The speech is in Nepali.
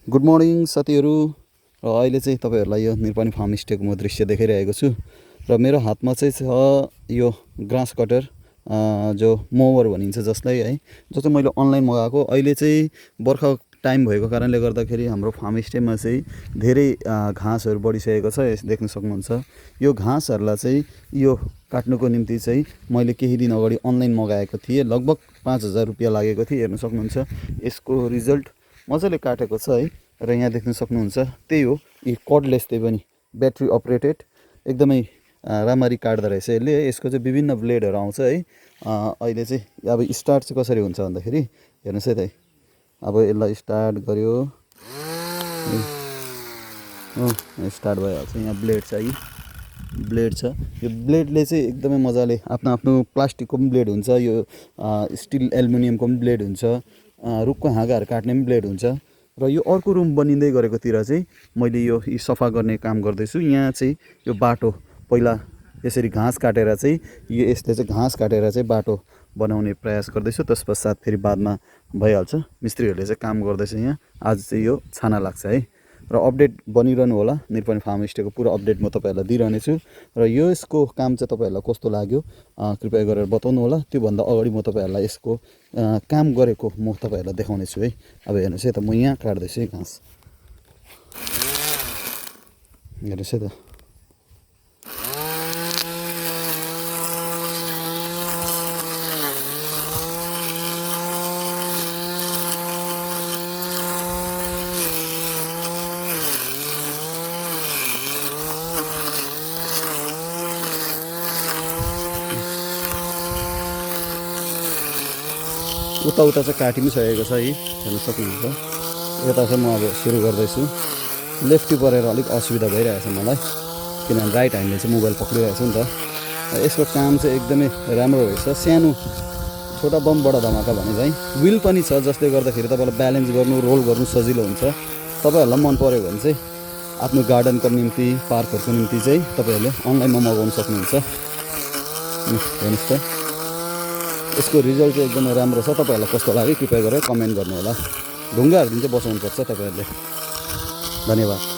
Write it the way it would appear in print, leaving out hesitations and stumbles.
गुड मर्निङ साथीहरू। र अहिले चाहिँ तपाईँहरूलाई यो निरपानी फार्म स्टेको म दृश्य देखाइरहेको छु र मेरो हातमा चाहिँ छ यो ग्रास कटर जो मोवर भनिन्छ जसलाई है, जो चाहिँ मैले अनलाइन मगाएको। अहिले चाहिँ बर्खा टाइम भएको कारणले गर्दाखेरि हाम्रो फार्म स्टेमा चाहिँ धेरै घाँसहरू बढिसकेको छ, यस देख्न सक्नुहुन्छ। यो घाँसहरूलाई चाहिँ यो काट्नुको निम्ति चाहिँ मैले केही दिन अगाडि अनलाइन मगाएको थिएँ। लगभग 5,000 रुपियाँ लागेको थियो। हेर्न सक्नुहुन्छ यसको रिजल्ट मजाले काटेको छ है। र यहाँ देख्न सक्नुहुन्छ त्यही हो, यी कर्डलेस, त्यही पनि ब्याट्री अपरेटेड, एकदमै राम्ररी काट्दो रहेछ यसले है। यसको चाहिँ विभिन्न ब्लेडहरू आउँछ है। अहिले चाहिँ अब स्टार्ट चाहिँ कसरी हुन्छ भन्दाखेरि हेर्नुहोस् है त, अब यसलाई स्टार्ट गर्यो, स्टार्ट भइहाल्छ। यहाँ ब्लेड छ, यी ब्लेड छ। यो ब्लेडले चाहिँ एकदमै मजाले आफ्नो आफ्नो प्लास्टिकको पनि ब्लेड हुन्छ, यो स्टिल एल्युमिनियमको पनि ब्लेड हुन्छ, रुखको हाँगाहरू काट्ने पनि ब्लेड हुन्छ। र यो अर्को रुम बनिँदै गरेकोतिर चाहिँ मैले यो सफा गर्ने काम गर्दैछु। यहाँ चाहिँ यो बाटो पहिला यसरी घाँस काटेर चाहिँ यसले चाहिँ घाँस काटेर चाहिँ बाटो बनाउने प्रयास गर्दैछु। त्यस पश्चात फेरि बादमा भइहाल्छ। मिस्त्रीहरूले चाहिँ काम गर्दैछ यहाँ। आज चाहिँ यो छाना लाग्छ है। र अपडेट बनिरहनु होला। निरपानी फार्म स्टेको पुरा अपडेट म तपाईँहरूलाई दिइरहनेछु। र यसको काम चाहिँ तपाईँहरूलाई कस्तो लाग्यो कृपया गरेर बताउनु होला। त्योभन्दा अगाडि म तपाईँहरूलाई यसको काम गरेको म तपाईँहरूलाई देखाउने छु है। अब हेर्नुहोस् है त, म यहाँ काट्दैछु है घाँस, हेर्नुहोस् है त। उता चाहिँ काटि पनि सकेको छ है, हेर्न सक्नुहुन्छ। यता चाहिँ म अब सुरु गर्दैछु। लेफ्टी परेर अलिक असुविधा भइरहेछ मलाई, किनभने राइट ह्यान्डले चाहिँ मोबाइल पक्रिरहेको छु नि त। यसको काम चाहिँ एकदमै राम्रो रहेछ। सानो छोटा बम बडा धमाका भने चाहिँ विल पनि छ, जसले गर्दाखेरि तपाईँलाई ब्यालेन्स गर्नु, रोल गर्नु सजिलो हुन्छ। तपाईँहरूलाई मन पऱ्यो भने चाहिँ आफ्नो गार्डनको निम्ति, पार्कहरूको निम्ति चाहिँ तपाईँहरूले अनलाइनमा मगाउन सक्नुहुन्छ। हेर्नुहोस् त, यसको रिजल्ट चाहिँ एकदमै राम्रो छ। तपाईँहरूलाई कस्तो लाग्यो कृपया गरेर कमेन्ट गर्नु होला। ढुङ्गाहरू दिन चाहिँ बचाउनुपर्छ तपाईँहरूले। धन्यवाद।